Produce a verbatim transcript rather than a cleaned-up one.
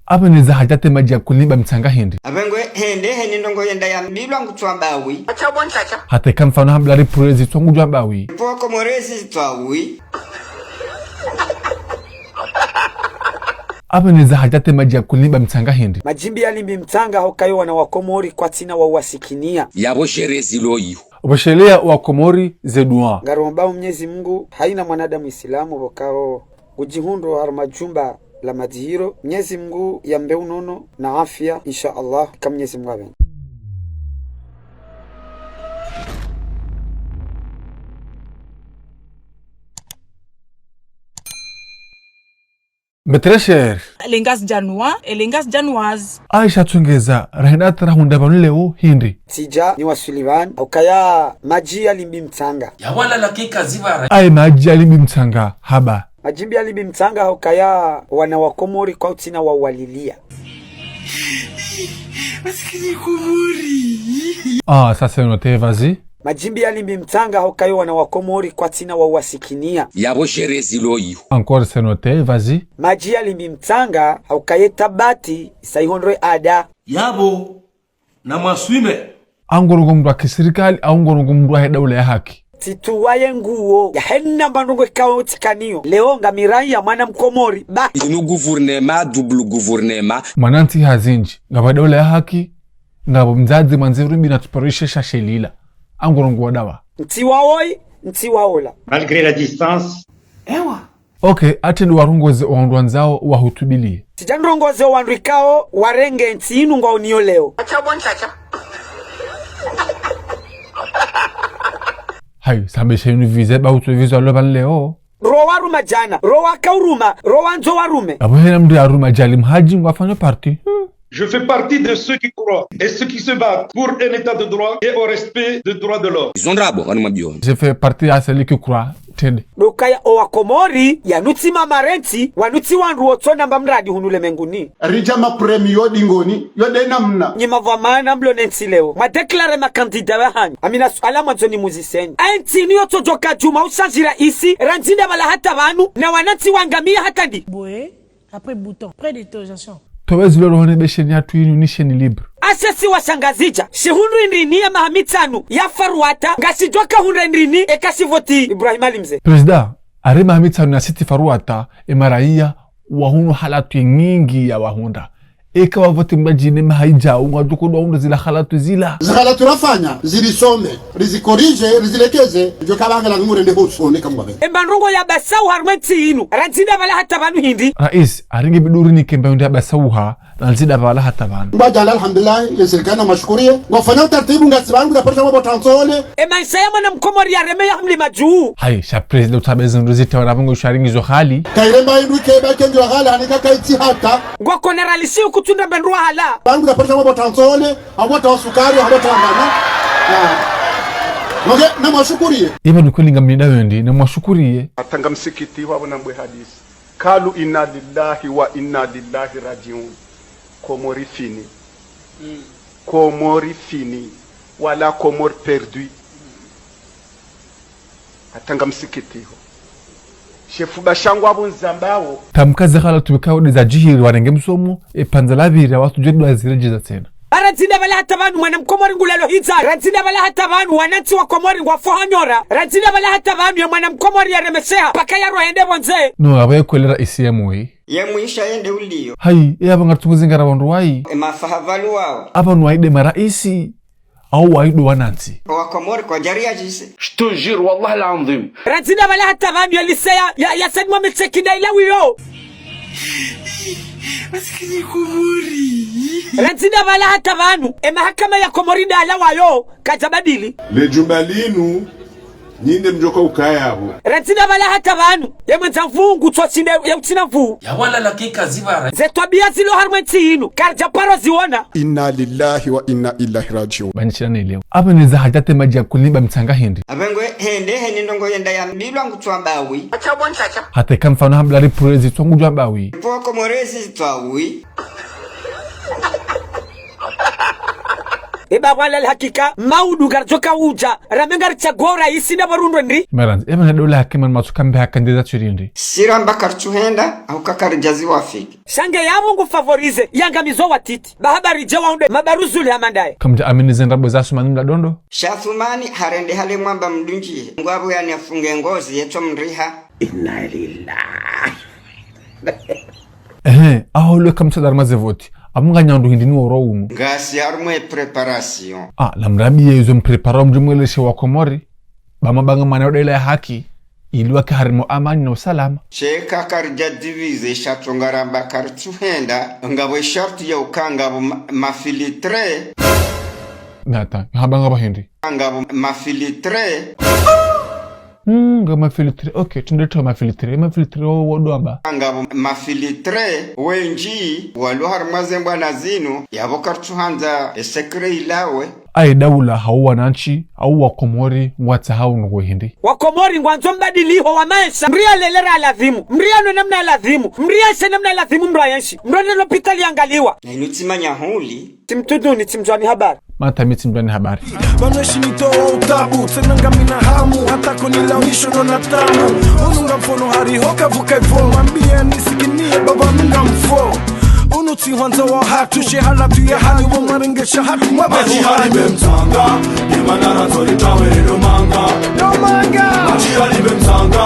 Apvo neza hadja te madji ya kulimba mtsanga hindri. Apvo ngwe hende heni ndrongo yenda ya mbilwa ngutwa mbawi. Hata ika mfano hambla ripurezi twa ngudjwa mbawi. Ipo Komori zi twawi. Apvo neza hadja te madji ya kulimba mtsanga hindri. Madjimbi ya limbi mtsanga hokayo wana wa Komori kwatsina wa uwasikinia. Yapvo sherezi lo iho. Pvo shelea wa Komori ze dua. Ngaromba Mnyezi Mungu, haina mwanadamu Isilamu pvokao udjihundro harumwa djumba la madihiro. Mnyezi Mungu yambe unono na afya, insha Allah, ka Mnyezi Mungu apvenda. Mes très chers. Elengas Janwa, Elengas Janwas. Aisha tsongeza, rahina atra hundra pvanu leo hindri. Tsidja ni wa Sullivan, ukaya madji ya limbi mtsanga. Ya wala la kika zivara. Aye madji ya limbi mtsanga, haba. Madjimbi ya limbi mtsanga, ukaya wana wa Komori kwatsina wa uwalilia. Masikini Komori. Ah, ça c'est noté, vas-y. Madjimbi ya limbi mtsanga hokayo wana wa Komori kwatsina wa uwasikinia. Yapvo sherezi lo iho. Encore c'est noté, vas-y. Madji ya limbi mtsanga haukaye tabati sa ihondro ada. Yapvo na mwaswime. Angorongo mndru wa kisirikali, angorongo mndru wa he daula ya haki. Tsitsuwaye nguo ya hena mba ndrongo ikao tsikaniyo. Leo ngami raiya mwana Mkomori, ba. Inu gouvernement, double gouvernement. Mwana ntsi hazindji, ngapvo daula ya haki, ngapvo mdzadze mwandze rumbi na tsuparishe shashelila. Angorongo wa dawa. Ntsi wa oyi, ntsi wa ola. Malgré la distance. Ewa. Ok, atrende warongoze owandru wandzao wahutubilie. Tsidja ndrongoze owandru ikao warenge ntsi inu ngwaoniyo leo. Acha bon chacha. Hayi, sambesha inu vize ba hutso vize alo pvanu leo. Ro waruma djana, ro wakauruma, ro wandzo warume. Apvo hena mndru yaruma djali mhadji ngwafanya parti. Hmm. Je fais partie de ceux qui croient et ceux qui se battent pour un état de droit et au respect des droits de l'homme. Izo ndrabo, wanu mabioni. Je fais partie à celui qui croit, tende. Ndo ukaya owa Komori, yanu tsi mamarentsi, wanu tsi wandru wotsona mba mradi hunu lemenguni. Ridja mapremi yo dingoni, yo de namna. Nyi mavwa mana mlo ne ntsi leo. Mwa déclaré makandida wahanyu. Amina suala mwandzo nimuziseni. Aye ntsi inu yotsodjoka djuma ushandzi raisi, randzi nda pvala hata pvanu, na wanantsi wangamia hata ndi. Boe. Après bouton. Point d'interrogation. Towezi lolo hone be sheni yatru inu ni sheni libre. Ashe si wa Shangazidja, shihundru indrini ye maha mitsanu ya Faruata, ngashidjoka hundra indrini eka shivoti Ibrahim Ali Mze. Président, are maha mitsanu ya siti Faruata, e maraiya, wahundru halatu nyindji ya wahundra. Eka wavoti mba djine maha idjao, ngwadjo kodwa hundra zila halatu zila. Zi halatu rafanya, zirisome. Rizikorije, rizilekeze, idjo kabangala ngumurende hosoni kamwabe. Emba ndrongo ya basau harumwa entsi inu, randzi nda pvala hata pvanu hindri. Raisi, aringi biduri ni kemba yonde ya basauha, randzi nda pvala hata pvanu. Ngwadjala alhamdulillah, ye sirikali na mwashukuriye. Ngwafanya utaratibu ngasi pvanu kuda parisha mwa botanzole. E maisha ya mwana Mkomori ya reme ya hamli madjuu. Hayi, sha président utabe zindru zite wana pvungu sharingi zo hali. Kairemba indru keba kendi wa hala, hanika kaitsi hata. Ngwakona ralisi ukutsunda mba ndru wa hala. Pvanu kuda parisha mwa botanzole. Hawata wa sukari, hawata wa ngana. Ah. Nge, na mwashukuriye. Iba nukweli ngamnida wendi, na mwashukuriye. Hata nga msikiti wabo na mbwe hadisi. Kalu inna lillahi wa inna ilaihi rajiun. Komori fini. Mm. Komori fini. Wala Komori perdu. Hata nga msikiti ho. Shefu bashangu abo ndzambao. Tamka ze halatu bikao de za djihiri warenge msomo, e pvandza la pvira watsudje dwa ziredjeza tsena. Randzi nda pvala hata pvanu mwana Mkomori ngulalo hidza. Randzi nda pvala hata pvanu wanantsi wa Komori ngwafo hanyora. Randzi nda pvala hata pvanu ye mwana Mkomori ya remesheha, paka ya rohende pvondze. No, apvo ye kweli raisi ye mwi. Ye mwisha yende uliyo. Hayi, e apvo ngaritsunguzingara wandru wayi. E mafaha pvalu wao. Apvo nwayi de maraisi. Au wayi do wanantsi. Owa Komori kwadjari ya djise. Je te jure, wallah l'azim. Randzi nda pvala hata pvanu ya lycée ya, ya, ya Said Mohamed Cheikh nda ilawiyo. Masikini Komori. Randzi nda pvala hata pvanu, e mahakama ya Komori nda alawayo, kadja badili. Le djumba linu, nyi nde mdjoka ukaya apvo. Randzi nda pvala hata pvanu, ye mwendza nvuu ngutso shinde ya utsina nvuu. Ya wala la kika zivara. Ze twabia zilo harumwa entsi inu, karidja paro ziona. Inna lillahi wa inna ilaihi rajiun. Banishira nelewa. Apvo neza hadja te madji ya kulimba mtsanga hindri. Apvo ngwe hende heni ndrongo yenda ya mbilwa ngutwa mbawi. Acha bon chacha. Hata ika mfano hambla ripurezi twa ngudjwa mbawi. Ipo Komori zi twawi. Eba pvwala lihakika, maudu ngaridjo kaudja, rame ngaritsago raisi na pvarundwe ndri. Marandzi, eba na dola hake mana matsuka mbe haka ndeza tsuri ndri. Si ramba karitsuhenda, hau ka karidjaziwafiki. Sha nge yapvo ngu favoriser, yangamizo watiti. Ba habari dje waunde, mabaruzuli hama ndaye. Kamdja amini ze ndrabo za Sumani mla dondo? Sha Sumani, harende hale mwamba mdunjihe. Ngwapvo yani afunge ngozi, yetso mriha. Inna lillahi. Ehe, aho lwe kamtsa darma ze voti. Amunga nyandu hindri ni woro unu. Ngasi harumwa ye préparation. Ah, la mrabi ye izo mprepara mdji mweleshe wa Komori. Ba mabanga mana udela ya haki. Ili wake harumwa amani na usalama. Sheka karidja diviser sha tsonga ramba karitsuhenda. Ngapvo sharti ya uka ngapvo ma-, mafilitre. Nata, haba ngapvo hindri. Ngapvo mafilitre. Mm, nga mafilitre. Ok, tundre to mafilitre. Mafilitre wo, wo dwamba. Ngapvo mafilitre wendji, walo harumwa ze mbwana zinu, yapvo karitsuhandza e secret ilawe. Aye daula hau wanantsi, hau wa Komori, ngwatsaho unu hindri. Wa Komori ngwandzo mbadiliho wa maesha. Mria lelera ladhimu. Mria nwe namna ladhimu. Mria she namna ladhimu mria yenshi. Mrone lopitali angaliwa. Na inu tsimanya huli. Tsimtuduni, tsimdjuani habari. Mata mi tsimdjuani habari. Pvanu eshi nitowa utabu, tsena ngamina hamu, hata konilawisho nona tamu. Unu ngamfo no hari hoka vuka ipvo, mwambie nisikiniye baba mi ngamfo. Unu tsi hwandza wa hatru, she hala tu ya hali, wo mwarengesha hatru, mwabe madji hali be mtsanga, ye mana randzo litawe le domanga. Domanga. Madji hali be mtsanga,